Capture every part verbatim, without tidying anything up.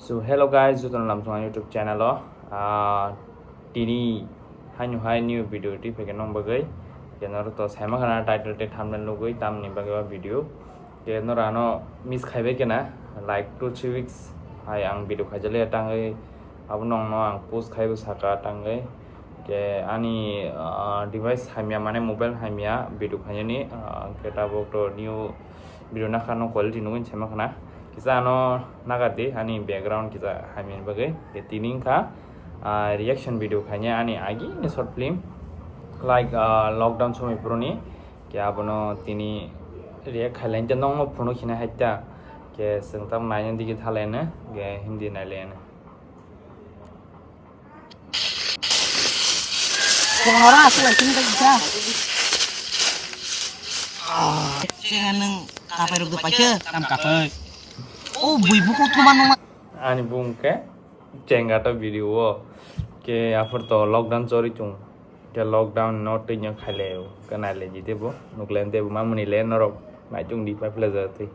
So hello guys, jotono lamsong ang YouTube channel o. Ah, tini haino hai new video twi phaikha nong bagwi. Khe norok to saima khana title tei thumbnail nugwi tamni bagwi o video. Khe norok ano miss khaibai khena, like two three weeks hai ang video khaijaliya tangwi abo nongno ang post khaibo saka tangwi. Khe ani, ah, device hamya mane mobile hamya video khainani, ah, khe tabuk to new video nakha no quality nugwi saima khana. Kisa ano nagar di ani background kisa hamya bagwi. Khe tini wngkha, ah, reaction video khainai ani agi ni short film like, ah, lockdown somoi phuru ni. Khe abono tini react khailai khe nongno phunuk hina hai ta. Khe chwng tam naina digi thalaino khe hindi nailaino. Kora aswk sini ka kisa. Sini nung kapai ruk pacha. Tam kapai. Oh, bui buku tu mana? Ani bung ke chenga to video o. Ke after to lockdown chori chung. Ke lockdown no twi nyo khaile o. Ke naile ji debo. Nuklen debo mamuni le norok. Nai chung di pai phle ja twi.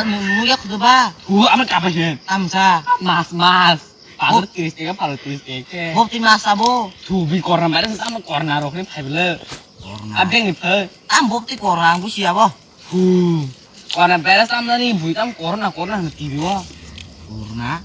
Nung yak tu ba. Hu ama kapai he. Tamsa. Mas mas. Palo tris teke, palo tris teke. Bopti mas abo. Thu bi korna bare sama korna rok ni phai bele. Korna. Abeng ni phai. Tam bopti korna ang busi abo. Hu. Korna bare sama ni bui tam korna korna ni T V o. Korna.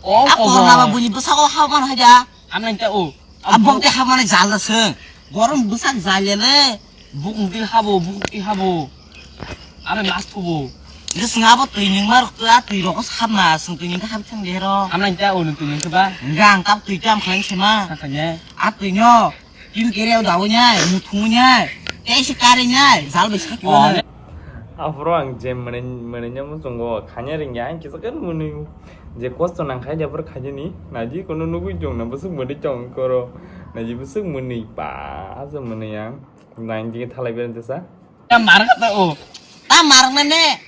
Oh, korna ba bui ni bwsa o ha man ha ja. Hamna ta o. Abok te hamani jal da se. Gorom bwsak jal ya le. Buk mti habo, buk mti habo. Ame mas kubo. Ni sing abo twi ning mar kla twi rok sabna sing twi ning hab thang de ro. Hamna ta o twi ning ba. Gang tap twi tam khleng sema. Kanya. A twi no. Kim kere dawo nyai, muthung nyai. Tei se kare nyai. Jal bai sak. Aphuru ang je mwnwi, mwnwi nya muchungo khanya ringya, ang kisa kan mwnwi. Je kosto nang khai, jabor khaijani. Naji kono nugui chong na, bwswk mwnwi chong koro. Naji bwswk mwnwi, pa, asa mwnwi ang. Nang jige thalai beren tesa. Ta mar kata o. Ta mar na ne.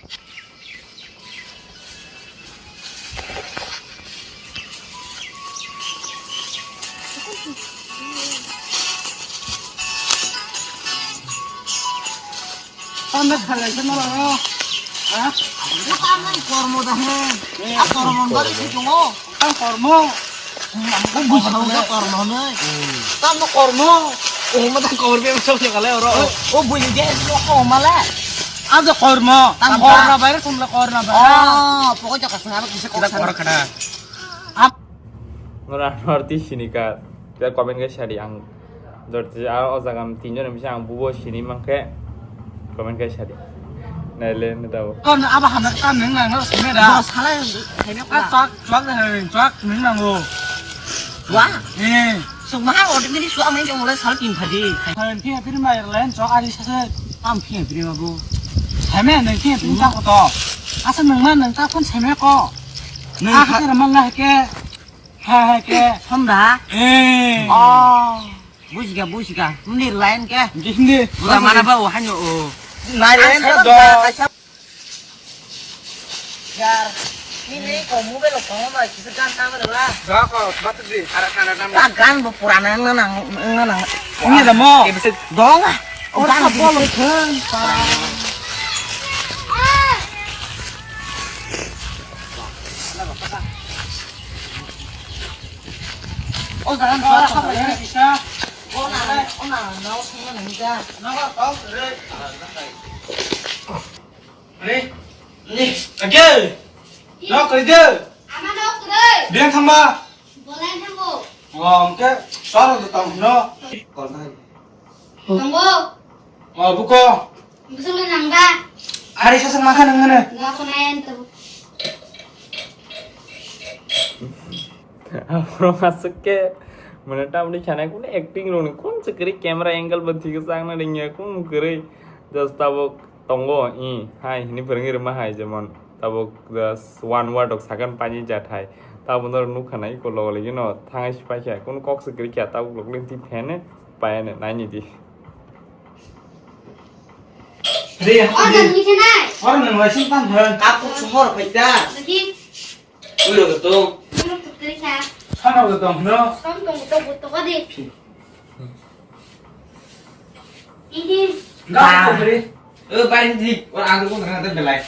Tanda khalai se mala no. Ha? Tanda kormo da he. A kormo ba ki tungo. Tang kormo. Ko buji hau da kormo ne. Tanda kormo. O ma da kor be so se kale oro. O buji de no ko mala. Ado kormo. Tang kormo bayar sumla kormo bayar. Oh, pokok jaka sengara kisa kok. Kor kada. Nora norti sinika. Kita comment kai sadi ang. Dorti a o jaga am tinjon bisa ang bubo sini mangke comment kai sadi. Naile ne tabo. Kon aba hana kam nang nang sini da. Salai khaina. Chak chak nang nang o. Wa. Eh. Suk maha ordinary suak mai jong le sal pin phadi. Phin phin mai len chok ari sa se. Tam phin phin ma bu. Seme nang phin phin ta ko to. Asa nang ma nang ta phone seme ko. Nang ah, ha ke ramal na ke. Ha ha ke. Honda. Eh. Oh. Bujiga bujiga. Hindi line ke. Hindi. Pura mana ba o hanyo o. Nai line ka do. Yar, nini ko mobile ko ma kisa gan tama de ba? Ga ko, batu di. Ara kana nam. Ta gan bo purana nang nang nang. Ini da mo. Dong ah. O gan bo pun. O gan bo pun. O na, o na, na o sung na ni ga. Na ba tau re. Ni. Ni. Ake. Nok kari de. Ama nok kari. Biang thangba. Bolai thango. Oh, oke. Soro de tang no. Tongo. Oh, buko. Busung nang ba. Ari sasang makan nang mana? Nok nayan tu. Aphuru aswk khe mane tamni khana kunu acting rokni kunu se kwrwi camera angle bo thik chang na ringya kunu kwrwi just tabuk tongo i hai hini phwrwngwi rwma hai jemon tabuk just one word rok sakha pani jathai tabuk norok nukha na iko logo logi no thangai se paikha kunu kok se kwrwi kha tabuk rokni twi phene paiya no naini di. Re, oro nang ni khe nai? Oro nang lai sing tang thang. Kapuk sohor paita. Lagi. Ui, rok to. Ui, rok to teri kha. Sono rok to, no? Som tong to, bu to ka di. Ini. Ga ko beri. Eh, bari di. Ora ang ko nang ta belai.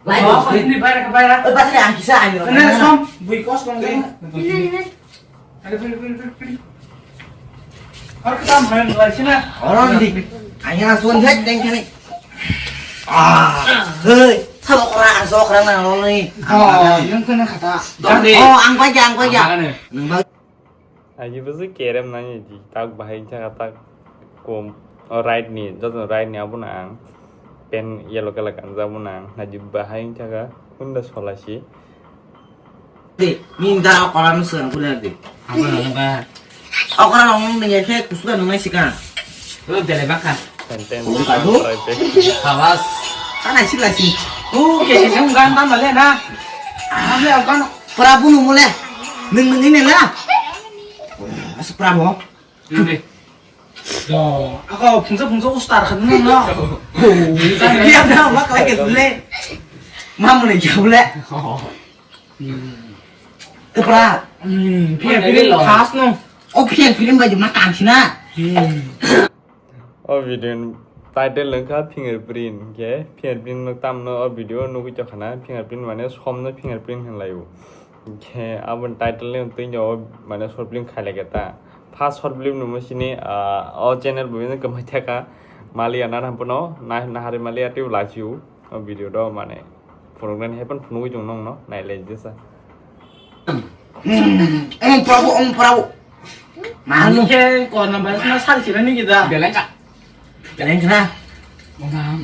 Lai, oh, ini bayar ke bayar. Eh, pasti ang kisa ang. Ini som, bui kos kong ini. Ada beli beli beli beli. Harus kita main lagi sini. Orang di, hanya suan head deng kene. Ah, hei, sama orang, sama orang nang lo ni. Oh, yang kena kata. Oh, ang baca, ang baca. Nang baca. Aji bwswk kerem nani di tak bahai wngkha tak kom. O right ni, joto right ni abono ang pen yellow colour kanjak abono ang naji bahai wngkha kha hunda solasi. Di, ni da okora no song kuliah di. Apa nama? Okora nong nong nengke kusuka nong nai sika. Lu dele baka. Tenten. Kawas. Tanai sik lasi. Tu ke sini unggan tam bale na. Amle unggan. Pura bunu mule. Nung nung ini la. Asu pura mo. Ini. Do. Ako pungsa pungsa ustar kan no. Dia dah mak lagi le. Mamu ne jauh le. Tepra. Hmm, pia pia khas no. Oh, pia pia bai jumna tang sina. Hmm. O video ni title wngkha fingerprint, hwnkhe fingerprint no tamno o video nugwi tongkha na, fingerprint mane somno fingerprint hinlaio. Hwnkhe aboni title ni twi no mane short film khailai khe ta. First short film no sini, ah, o channel bo bini kwmai thaka mali ana hampono na nahari mali ati ulai chiu. O video do mane phunuknani hai phano phunugwi chwng nongno nailai jesa. Om Prabhu, Om Prabhu. Manu. Ani khe kor number na sal sira ni gida. Belengka. Belengka na. Mama.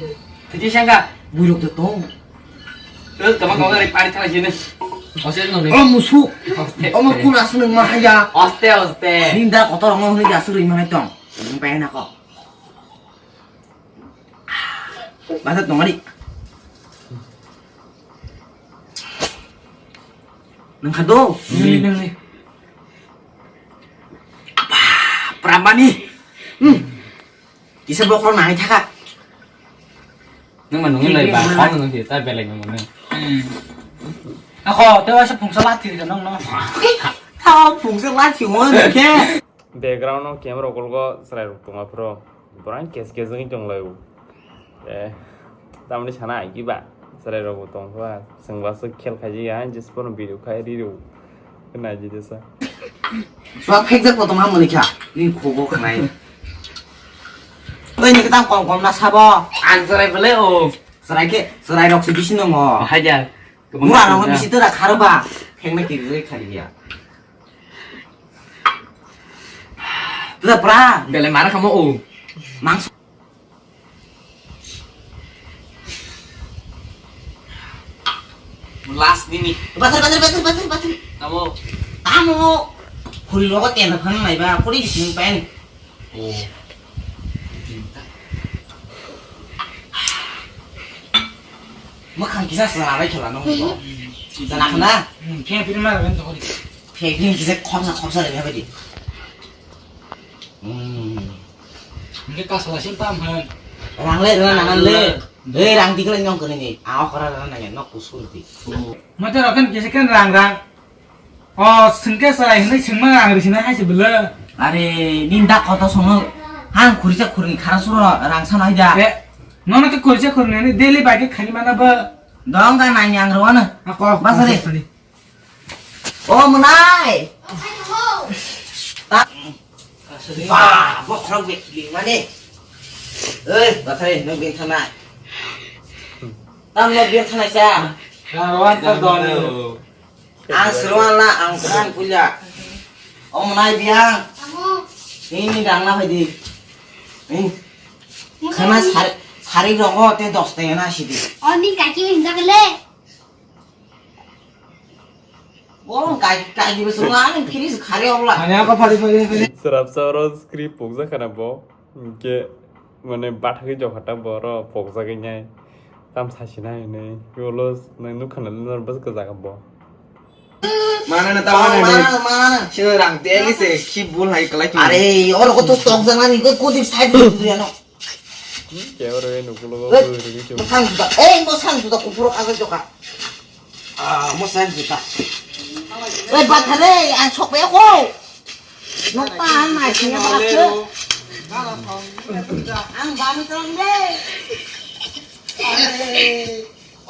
Tiji sangka. Buirok to tong. Eh, tama kau dari pari thala sini. Hostel no ni. Oh, musu. Hostel. Oh, muku lasu nang mahaya. Hostel, hostel. Ninda kotor ngong ni gasu ri mahai tong. Ang pengen ako. Bata tongari. Nang kado? Nang ni, nang ni. Pramani. Hmm. Kisa bokol nai thaka. Nang manung lai ba, kau nang sih, tapi belai nang mana. Ako, tewa sa pungsa lati ka nong no. Tao pungsa lati mo ke. Background o camera rok ulgo chwrai rok tongma phro borang kes kes wngwi tonglaio. Eh, tamni sana ai kiba chwrai rok bo tongkha, chwng baso khel khaji ya, jis pono video khai ri rw. Nai ji desa. Swak phek jak kotom ham mani kha, ni khobo khnai. Oi ni kitam kom kom na sabo. Ang chwrai bele o. Chwrai ke, chwrai rok se bisi nongo. Hajar. Mura rok bisi tera kharba. Phek na kiri khali ya. Tla pra. Belai mara kamo o. Mangso. Last nini. Bathar, bathar, bathar, bathar, bathar. Tamo. Tamo. Khuri rogo tena phang nai ba, khuri sing pen. Oh. Mwkhang kisa sala bai khala no. Sana khana. Hmm, khe pir mar ben to khuri. Khe pir kisa khorsa khorsa le ba di. Hmm. Nge ka sala sim tam han. Rang le, rang le, rang le. Rang le. Eh, rang dikle nyong kene ni. Aw khora rang na nok kusur di. Mata rakan kisa kan rang rang. O, sengke chwrai hinwi sengma ang ri sinai hai se bwle. Are, nini da koto sono. Ang khurisa khurni khara suro rang sana hai da. E, nono ke khurisa khurni ni daily bai ke khani mana ba. Dong ga nai ang ro na. Ako, basa de. Basa de. O, mwnai. Ta. Ba, bokhorok be kiling mani. Ei, bathai, nok beng thanai. Tam nok beng thanai sa. Rang ro an ta don. Ang sero ala, ang kan puja. Om nai biang. Ini dang na phai di. Ini. Khana sar-, sari rogo te dos tenga na sidi. Oni kaki hinda kele. Borong kaki, kaki besok ani kiri khari obla. Ani apa phari phari phari. Serap soro script pokja khana bo. Hingke mane bathagwi jokha ta boro pokjagwi nai tam sachina hinwi yolo nang nukha na lwnar bwswk kwchak bo. Mana na tama na ni. Mana, mana. Sino rang te ni se khi bul hai kalai. Are, oro ko to tok jang ani ko kodi side tu ya no. Ke oro e nukulo go. Bwrwi rwgwi chuk. Mosang juta. Eh, mosang juta kupuro kaga joka. Ah, mosang juta. Oi, bathare, ang sok pe ko. Nokta ang nai sini ba ke. Ang bani tong de.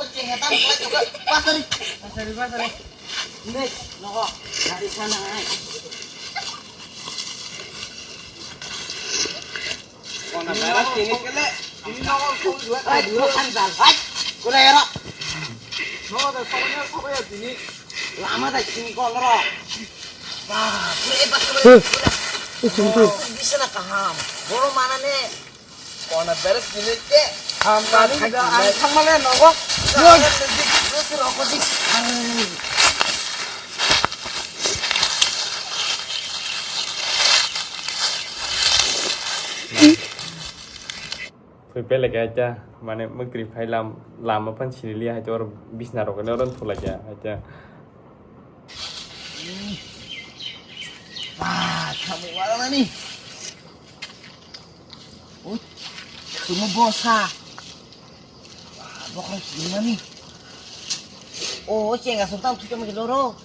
Pasari, pasari, pasari. Nek, nogo, gari sana ai. Kona berak tini kele, tini nogo kul dua ai, dua. Bukan dal, ai. Kula era. Nogo da sabanya sabaya tini. Lama da tini kol ro. Wah, kula e pasari. Itu, itu. Bisa na kaham. Boro mana ne? Kona beres tini ke. Ham tani da ang thangmale nogo. Yo. Yo, yo, yo, yo, yo. Thwi pelek ya cha, mane mwkri phai lam, lama phan sinili hai cha, oro bisna rok ne oro thulai ya hai cha. Ah, khamu wala nani. Ui, sumo bosa. Bokong sini mani. Oh, chenga sung tang tuke magi loro.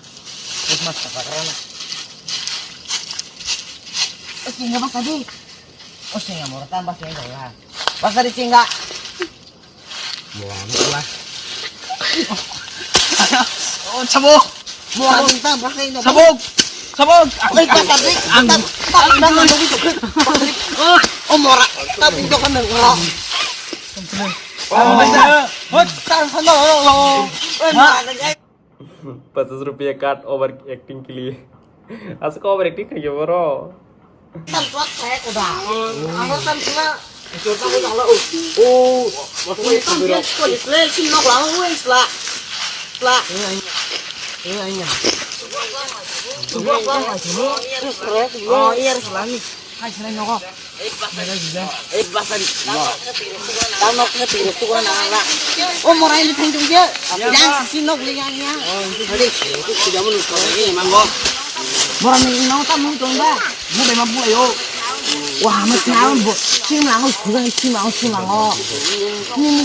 Bos mas kata karana. Oh, chenga basa di. Oh, chenga mora tang basa yang lah. Basa di chenga. Mora ni lah. Oh, chabok. Mora ni tang basa yang. Chabok. Chabok. Oi, basa di. Ang. Tang, tang, tang, tang, tang. Oh, mora. Tapi itu kan mora. Pachas rupiah card over acting ke liye. Aswk over acting khai boro. Oh, iya, Ruslani. Hai, sini nogo. Eh, basa. Tang nok ke tiru tu kan ala. Oh, morai ni thang tu ya. Yang sisi nok le yang ya. Hadi, itu sudah menurut kau ini, Mambo. Morai ni nok tak menurut dong, Mbak. Mau deh, Mambo, ayo. Wah, amat siapa, Bu? Sing lango, kurang sing lango, sing lango. Ini, ini.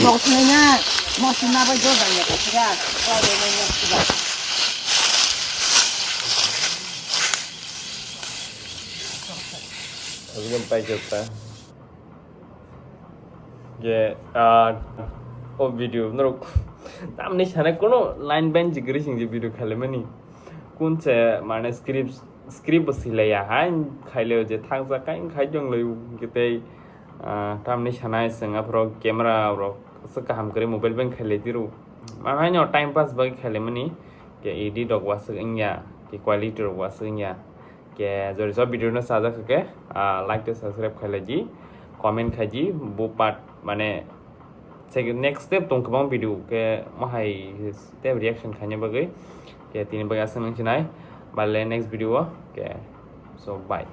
Mau sini nya. Mau sini apa juga ya, kira. Oh, ini, ini, ini. Aswkno paijak ta. Je, ah, o video norok tamni sana kono line band jigri sing je video khalimani. Kun se mane script, script bo silaiya hai khaileo je thangsa kai khai jong leo gitei, ah, tamni sana sing aphro camera rok se kaham kre mobile band khailai diru. Manai no time pass bai khalimani ke edit rok waswk wngya, ke quality rok waswk wngya. Ke jori so video no sajak khe, ah, like tei subscribe khailai di, comment khai di, bo part mane second next step tong kwbang video ke mahai step reaction khaina bagwi. Ke tini bagwi aswk nang sinai, bale next video o ke, so bye.